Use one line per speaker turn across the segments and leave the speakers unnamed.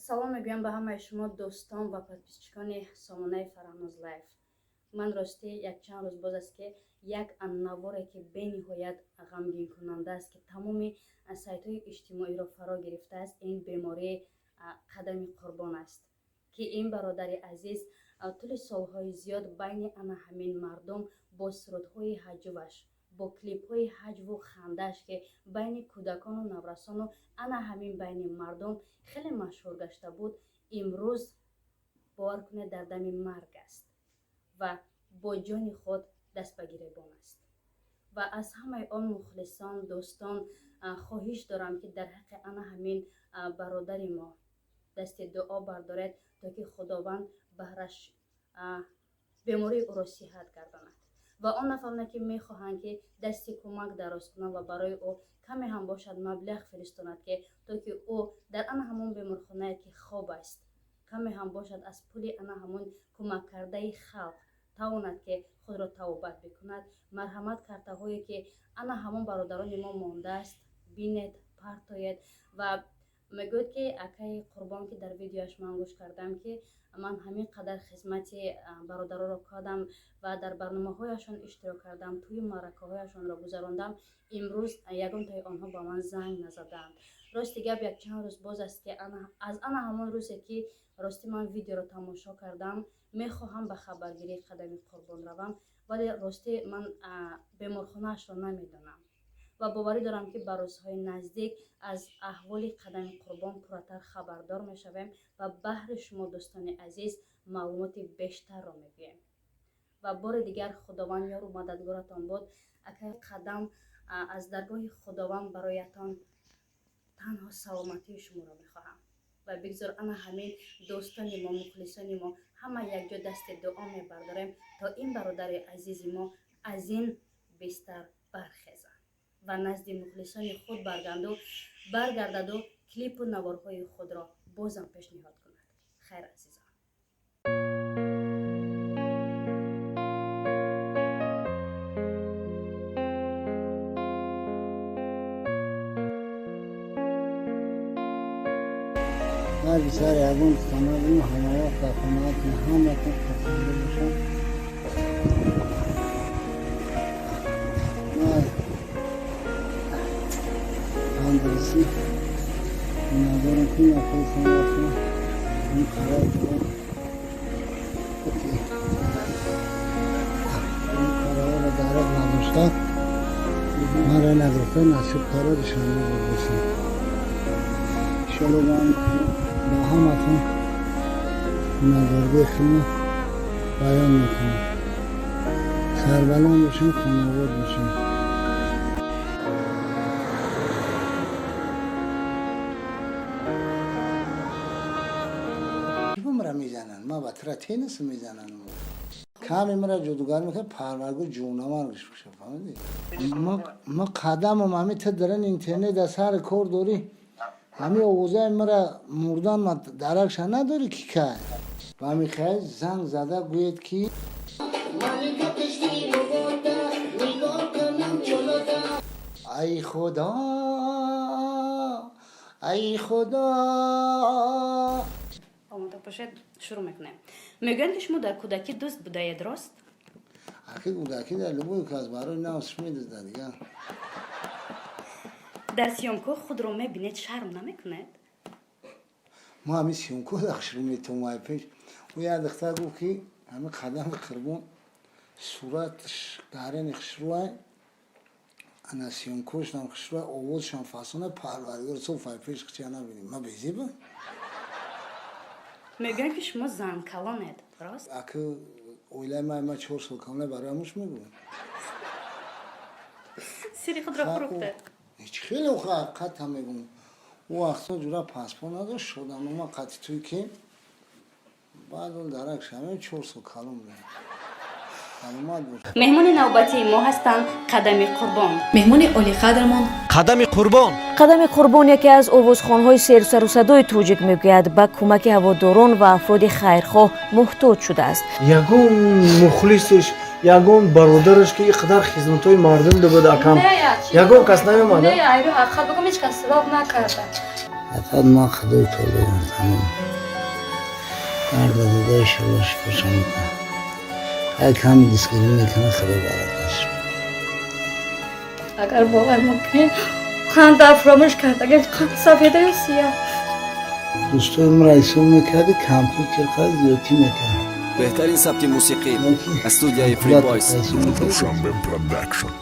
Салом мегӯям ба ҳамаи шумо, дӯстон ва подписчикони сомонаи Фараҳноз Лайф. Ман ростӣ якчанд рӯз боз аст, ки як наворе, ки бениҳоят ғамгинкунанда аст, ки тамоми сайтҳои иҷтимоиро фаро гирифтааст, ин бемории Қадами Қурбон аст, ки ин бародари азиз тӯли солҳои зиёд байни ана ҳамин мардум бо сурудҳои ҳаҷваш, бо клипҳои ҳаҷву хандааш, ки байни кӯдакону наврасону ана ҳамин байни мардум хеле машҳур гашта буд, имрӯз, бовар кунед, дар дами марг аст ва бо ҷони худ даст ба гиребон аст. Ва аз ҳамаи он мухлисон, дӯстон хоҳиш дорам, ки дар ҳаққи ана ҳамин бародари мо дасти дуо бардоред, то ки Худованд баҳраш бемории ӯро сиҳат гардонад. Ва он нафароне, ки мехоҳанд, ки дасти кӯмак дароз кунанд ва барои ӯ каме ҳам бошад маблағ фиристонад, ки то ки ӯ дар ана ҳамон беморхонае, ки хоб аст, каме ҳам бошад аз пули ана ҳамон кӯмаккардаи халқ тавонад, ки худро табобат бикунад, марҳамат, картаҳое, ки ана ҳамон бародарони мо мондааст, бинед, партоед. Ва мегӯяд, ки акаи Қурбон, ки дар видеояш ман гӯш кардам, ки ман ҳамин қадар хизмати бародароро кардам ва дар барномаҳояшон иштирок кардам, тӯи маъракаҳояшонро гузарондам, имрӯз ягонтаи онҳо ба ман занг назаданд. Рости гап, якчанд рӯз боз аст, ки аз ана ҳамон рӯзе, ки рости ман видеоро тамошо кардам, мехоҳам ба хабаргирии Қадами Қурбон равам, вале рости ман беморхонаашро намедонам. Ва боварӣ дорам, ки ба рӯзҳои наздик аз аҳволи Қадами Қурбон пурратар хабардор мешавем ва баҳри шумо, дӯстони азиз, маълумоти бештарро мегӯем. Ва бори дигар Худованд ёру мададгоратон буд, акаи Қадам. Аз даргоҳи Худованд бароятон танҳо саломатии шуморо мехоҳам ва бигзор ана ҳамин дӯстони мо, мухлисони мо ҳама якҷо дасти дуо мебардорем, то ин бародари азизи мо аз ин бистар бархезад ва назди мухлисони худ баргардаду клипу наворҳои худро бозам пешниҳод кунад. Хайр, азизон.
Ҳар бисар ягон санадим, ҳамавақт дар хонаатон ҳаматон хурсандӣ бошам. Ман тандурустӣ надорам, ки нафасам рафта ин қарор дорам, ин қарорро дарақ надошта, маро нагирифта, насиб кара, Душанбе бурдасам. Иншолло, ба ҳаматон миннатдории худро баён мекунам. Сарбаланд бошем, хонобод бошем. Мара мезананд, ма ба тра теннис мезананд, каме мара ҷодугар мекунад, Парвардигор ҷонаман бишпӯша, фаҳмидӣ? Ма қадамам ҳами та даран интернет дар сари кор дорӣ, ҳами овозаи мара мурдан ма даракша надорӣ, ки кай ба Михаил занг зада гӯед, ки ай Худо, ай Худо.
Омода бошед, шурӯъ мекунем. Мегӯянд, ки шумо дар кӯдакӣ дӯст будаед, рост?
Аки кӯдакӣ дар любой кас барои нафсш медизда дигар.
Дар съёмка худро мебинед, шарм намекунед?
Ма ҳамин съёмка дахшрӯ метомай пеш. Ӯ як духтар гуфт, ки ҳамин Қадами Қурбон суратш гарени хушрӯай, ана съёмкошам хушрӯай, овозшам фасона, Парвардигор, софай пеш хича набинем, ма безеба.
Мегӯянд, ки шумо зан калонед, рост?
Аки оилаи ма 4 сол калона, барои ҳамуш мегӯям.
Сири худро фурӯхтед.
Ҳеҷ, хеле ҳақиқатам мегӯм. Ӯ вақтҳо ҷура паспорт надошт, шоданома қати туй ки баъд он дарак шавем, 4 сол калон будем. Саломат бош.
Меҳмони навбатии мо ҳастанд Қадами Қурбон.
Меҳмони олиқадрмон.
Қадами Қурбон.
Қадами Қурбон, яке аз овозхонҳои серсарусадои тоҷик, мегӯяд, ба кӯмаки ҳаводорон ва афроди хайрхоҳ муҳтоҷ шудааст.
Ягон мухлисеш, ягон бародараш, ки ин қадар хизматҳои мардум дабуд, акам, ягон кас наёмада?
Не, айру ҳақиқат бигӯм, ҳеҷ кас силоқ накарда.
Фақат ман Худои таолоям, тамом. Худо иншалло шифошон мекунад. Ҳар ками дастгирӣ мекунад, Худо баракаш.
Агар бовар мекунед, қанда фаромӯш кардагем, қанд сафедаю сиёҳ.
Дӯстои мара ҳисоб мекарди, компютер қад зиёдтӣ мекард.
Беҳтарин сабти мусиқӣ аз студияи Free Boys.
Душанбе Production.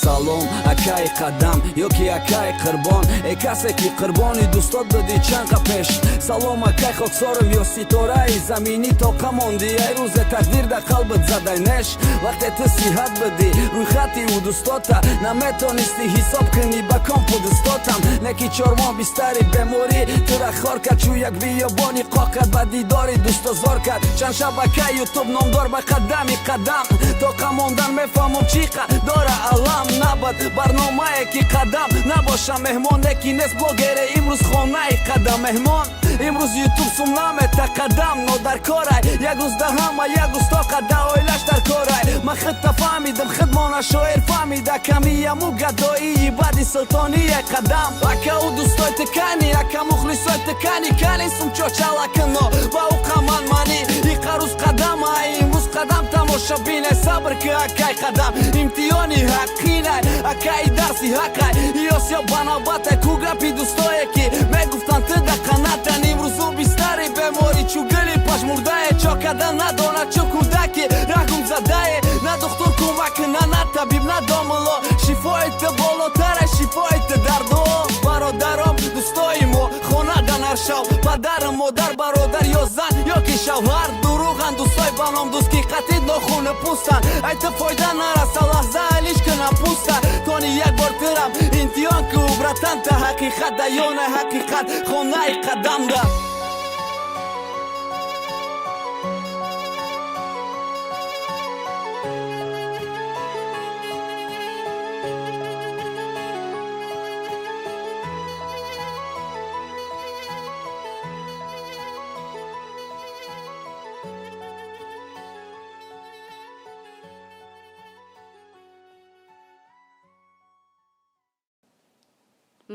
Салом, акаи Қадам ёки акаи Қурбон, э касе ки қурбони дӯстот будӣ чанд қа пеш. Салом, акай хоксорам ё ситораи заминӣ, тоқа монди. Ай рӯзе тақдир дар қалбат задай неш. Вақте ту сиҳат будӣ, рӯйхати ӯ дӯстота наметонистӣ ҳисоб кунӣ ба компу дӯстотам. Неки 4 моҳ бистари беморӣ тура хор кард, чӯ як биёбони қоқ кард, ба дидори дӯсто зор кард. Чанд шабакаи Ютуб номдор ба қадами қадам тоқа мондан, мефаҳмам, чӣ қа дора алам. Набад барномае ки Қадам набоша меҳмоне, ки нест блогере имрӯз хонаи Қадам меҳмон. Имрӯз Ютуб сум намета, Қадам нодаркорай. Як рӯз да ҳама, як рӯз тоқа да оилаш дар корай. Ман худта фаҳмидам, худмона шоир фаҳмида, камияму гадоии баъди султоние. Қадам акау дӯстои тикани, ака мухлисои тикани, кани сумчочалакино ба ӯ қаман манӣ. Иқа рӯз қадама, имрӯз Қадам тамошобине. Сабр ки, акай Қадам, имтиҳони ҳаққинай, акаи дарси ҳаққай. Ёсё ба навбате ку гапи дӯстое ки мегуфтанд ту да қанатан. Имрӯзу бистари беморӣ чӯ гули пажмурдае, чокада надонад, чӯ кӯдаки раҳгум задае. На духтур кӯмак куна, на табиб, на домулло. Шифои ту болотара, шифои ту дар дуо. Бародаром, дӯстои мо хона да наршав, падару модар, бародар ё зан ё ки шавҳар дурӯғанд. Дӯстои ба ном дӯст ки қатид нохуну пӯстанд, ай ту фойда нараса, лаҳза алиш кунам пӯста. Тони як бор тирам имтиҳон ку, братан, та ҳақиқат да ёна ҳақиқат хонаи Қадамда.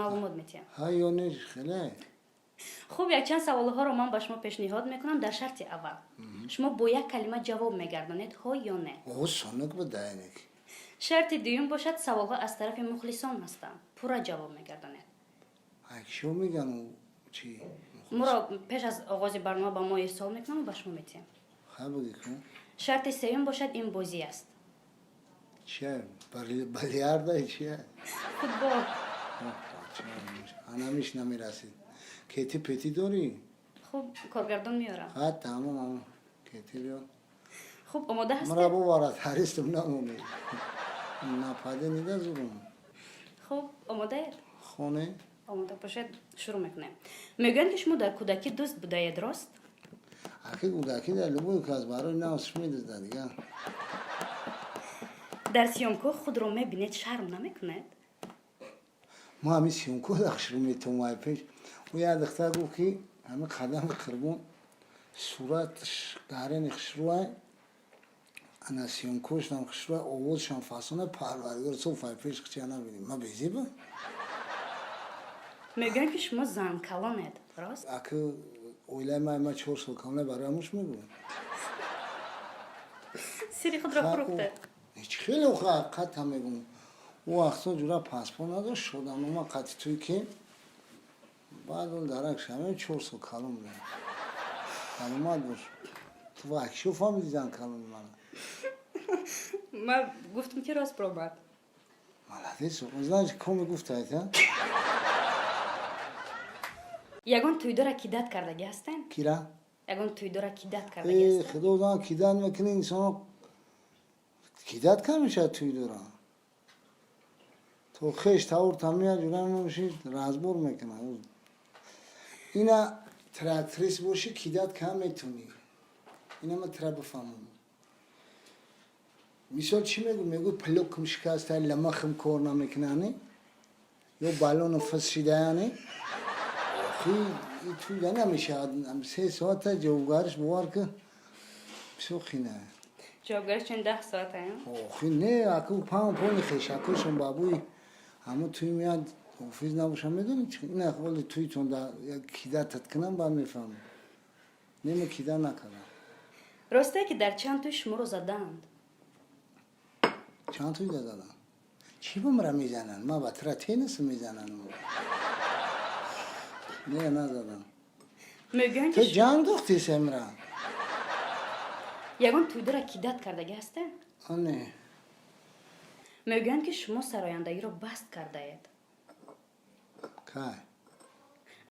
Маълумот метиҳам.
Ҳа ё не, хеле.
Хуб, якчанд саволҳоро ман ба шумо пешниҳод мекунам. Дар шарти аввал шумо бо як калима ҷавоб мегардонед: ҳо ё не.
О, сонук будаенек.
Шарти дуюм бошад, саволҳо аз тарафи мухлисон ҳастанд, пурра ҷавоб мегардонед.
Акшо меган чи?
Моро пеш аз оғози барнома ба мо ирсол мекунам ва ба шумо метиҳем.
Ха, буги кун.
Шарти сеюм бошад, ин бозӣ аст.
Чия, билярда, чия?
Футбол.
Анамиш намерасид. Кети пети дорӣ?
Хуб, коргардон меорам.
Ха, тамом, ам кети биёр.
Хуб, омода
Мара
ҳастед?
Боварат ҳаристам намонӣ. Нападе нида зурум.
Хуб, омодаед?
Хоне.
Омода бошед, шурӯъ мекунем. Мегӯянд, ки шумо дар кӯдакӣ дӯст будаед, рост?
Аки кӯдакӣ дар любой кас барои навсш медизда дигар.
Дар съёмка худро мебинед, шарм намекунед?
Мо ҳамин съёмка дахшру метомай пеш. Ӯ як духтар гуфт, ки ҳамин Қадами Қурбон суратш гарени хушрӯай, ана съёмка шам хушрӯай, овозшам фасона, парвардигор софай пеш хича набинем. Ма безиба?
Мегӯянд, ки шумо зан калонед, рост?
Аки оилаи ман 4 сол калона, барои ҳамуш мегӯям.
Сири худро фурӯхтед.
Ҳеҷ, хеле ҳақиқата мегӯм. Ӯ вақтҳо ҷура паспорт надошт, шоданома қати туй ки баъд он дарак шавем, 4 сол калон будем. Саломат бош. Ту вакшо фаҳмиди зан калони мана?
Ман гуфтам, ки рост пробад.
Молодец, знаешь, коми гуфтаед, а?
Ягон тӯйдора кидать кардагӣ ҳастем?
Кира?
Ягон тӯйдора кидать кардагӣ
Э,
ҳастем?
худо зан, кидать мекунӣ инсоно, кидать кам мешавад тӯйдора. То хеш тавр тамия ҷура мебоши, разбор мекунад. Ина тракторист бошӣ, кидать кам метунӣ. Ина ма тра бифаҳмам. Мисол, чӣ мегӯ? Мегӯ, плукм шикаста, ламахм кор намекунани ё баллону фис шидаяни. Охи, тӯйда намешавад. 3 соата ҷавобгариш, бовар ки, бисёр хина.
Ҷавобгариш чун 10 соата?
Охи, не, аку пам пони хешакошон бабӯи ҳамо тӯй меяд, офиз набошам, медонӣ, ина ҳоли тӯйтон да кидать ат кунам, баъд мефаҳмам. Нема, кида накардам.
Ростае, ки дар чанд тӯй шуморо задаанд?
Чанд тӯйда задам? Чӣ ба мара мезананд? Ма ба тра теннис мезананд? Не, назадам.
Мегӯянд,
Ту
ки
ҷанг духтисе мра.
Ягон тӯйдора кидать кардагӣ ҳастед?
Не.
Мегӯянд, ки шумо сарояндагиро баст кардаед.
Кай?